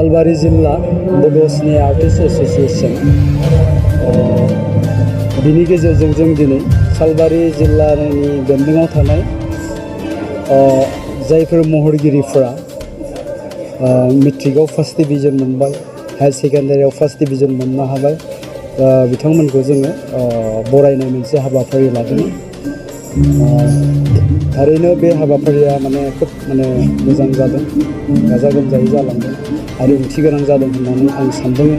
सालबारि जिल्ला बड'स्नि artist association बिनि गेजेरजों जों दिनै सालबारि जिल्लानि बेन्दोङाव थानाय जायफोर महरगिरिफोरा मेट्रिकआव फार्स्ट डिभिजन मोनबाय, हायर सेकेन्डारियाव फार्स्ट डिभिजन मोननो हाबाय, बिथांमोनखौ जोङो बरायनाय मोनसे हाबाफारि लादों। थारैनो बे हाबाफारिया खोब मोजां जादों, गाजा गोमजायै जालांदों आरो ओंथि गोनां जादों होननानै आं सानदों।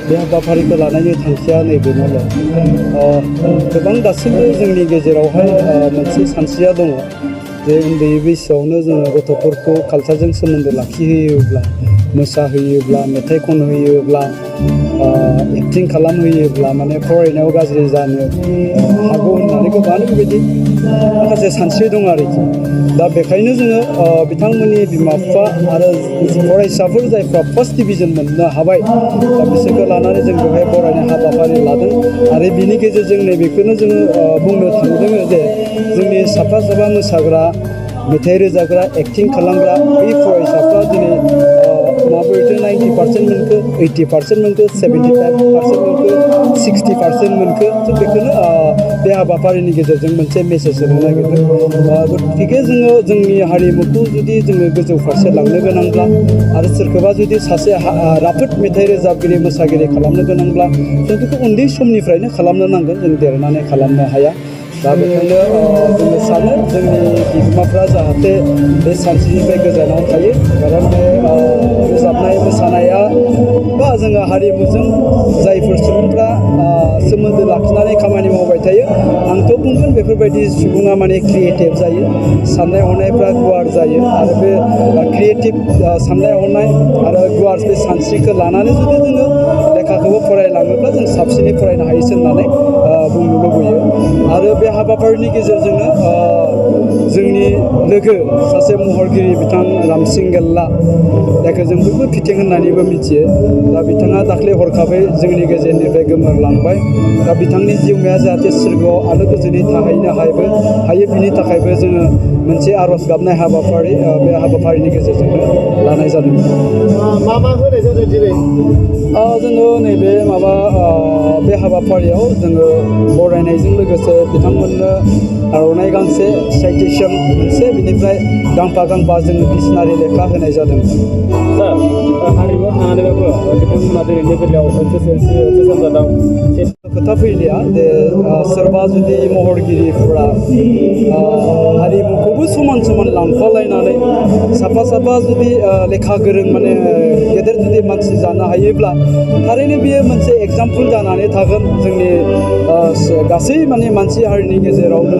बे हाबाफारिखौ लानायनि थांखिया नैबेनोल' गोबां दासिमबो जोंनि गेजेरावहाय मोनसे सानस्रिया दङ जे उन्दै बैसोआवनो जोङो गथ'फोरखौ कालचारजों सोमोन्दो लाखिहोयोब्ला, मोसाहोयोब्ला, मेथाइ खनहोयोब्ला, एक्टिं खालामहोयोब्ला फरायनायाव गाज्रि जानो हागौ होननानै गोबां बेबायदि माखासे सानस्रि दं आरोखि। दा बेखायनो जोङो बिथांमोननि बिमा बिफा आरो फरायसाफोर जायफ्रा फार्स्ट डिभिजन मोननो हाबाय, दा बिसोरखौ लानानै जों बेवहाय बरायनाय हाबाफारि लादों। आरो बिनि गेजेरजों नैबेखौनो जोङो बुंनो थांदों जे जोंनि साफा साफा मोसाग्रा, मेथाइ रोजाबग्रा, एक्टिं खालामग्रा बै फरायसाफ्रा दिनै माबोरैथो 90% मोनखो, 80% मोनखो, 75% मोनखो, 60% मोनखो, जों बेखौनो बे हाबाफारिनि गेजेरजों मोनसे मेसेज होनो नागिरदों। गतिके जोङो जोंनि हारिमुखौ जुदि जोङो गोजौ फारसे लांनो गोनांब्ला आरो सोरखौबा जुदि सासे राफोद मेथाइ रोजाबगिरि, मोसागिरि खालामनो गोनांब्ला जों बेखौ उन्दै समनिफ्रायनो खालामनो नांगोन, जों देरनानै खालामनो हाया। दा बेखायनो जोङो सानो जोंनि बिगोमाफ्रा जाहाथे बे सानस्रिनिफ्राय गोजानाव थायो। खारन बे रोजाबनाय मोसानाया बा जोङो हारिमुजों जायफोर सुबुंफ्रा सोमोन्दो लाखिनानै खामानि मावबाय थायो, आंथ' बुंगोन बेफोरबायदि सुबुङा क्रिएटिभ जायो, साननाय हनायफ्रा गुवार जायो आरो बे क्रिएटिभ साननाय हनाय आरो गुवार बे सानस्रिखौ लानानै जुदि जोङो लेखाखौबो फरायलाङोब्ला जों साबसिनै फरायनो हायोसो होननानै बुंनो लुबैयो। आरो बे हाबाफारिनि गेजेरजोंनो जोंनि लोगो सासे महरगिरि बिथां रामसिं गेल्ला, जायखौ जों बयबो फिथिं होननानैबो मिथियो, दा बिथाङा दाख्लै हरखाबै जोंनि गेजेरनिफ्राय गोमोरलांबाय। दा बिथांनि जिउमाया जाहाथे सोरगोआव आलो गोजोनै थाहैनो हायो, बिनि थाखायबो जोङो मोनसे आर'ज गाबनाय हाबाफारि बे हाबाफारिनि गेजेरजोंनो लानाय जादों। मा होनाय जादों दिनै? जोङो नैबे बे हाबाफारियाव जोङो बरायनायजों लोगोसे बिथांमोननो आर'नाइ गांसे, साइटेसन मोनसे, बिनिफ्राय गांफा जोङो डिक्सनारि लेखा होनाय जादों। सार, हारिमुआव थानानैबाबो बिथांमोना दिनैनि बेलायाव थिसनजादों। खोथा फैलिया जे सोरबा जुदि महरगिरिफोरा हारिमुखौबो समान लांफालायनानै साफा जुदि लेखा गोरों गेदेर जुदि मानसि जानो हायोब्ला थारैनो बियो मोनसे एग्जाम्पोल जानानै थागोन जोंनि गासै मानसि हारिनि गेजेरावनो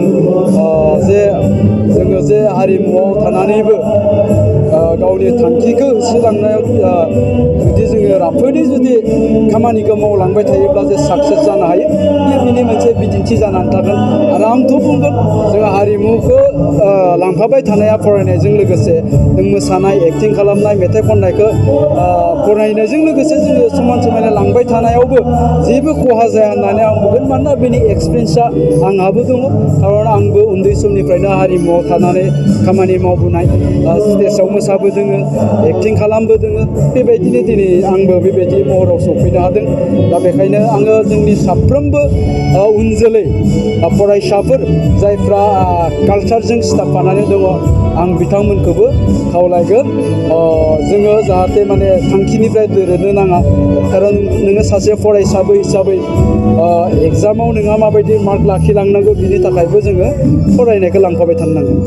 जे जोङो जे हारिमुआव थानानैबो गावनि थांखिखौ होसोलांनायाव जुदि जोङो राफोदै जुदि खामानिखौ मावलांबाय थायोब्ला जे साक्सेस जानो हायो, बेयो बिनि मोनसे बिदिन्थि जानानै थागोन। आरो आंथ' बुंगोन जोङो हारिमुखौ लांफाबाय थानाया फरायनायजों लोगोसे जों मोसानाय, एक्टिं खालामनाय, मेथाइ खननायखौ फरायनायजों लोगोसे जोङो समानै लांबाय थानायावबो जेबो खहा जाया होननानै आं बुंगोन। मानोना बेनि एक्सपिरियेन्सआ आंहाबो दङ, खारन आंबो उन्दै समनिफ्रायनो हारिमुआव थानानै खामानि मावबोनाय, स्टेजाव मोसाबोदों, एक्टिं खालामबोदों, बेबायदिनो दिनै आंबो बेबायदि महराव सफैनो हादों। दा बेखायनो आङो जोंनि साफ्रोमबो उन जोलै फरायसाफोर जायफ्रा कालचारजों सिथाबफानानै दङ, आं बिथांमोनखौबो खावलायगोन जोङो जाहाथे थांखिनिफ्राय दोरोदनो नाङा। खारन नोङो सासे फरायसाबो हिसाबै एग्जामाव नोंहा माबायदि मार्क लाखिलांनांगौ, बिनि थाखायबो जोङो फरायनायखौ लांफाबाय थानो नांगोन।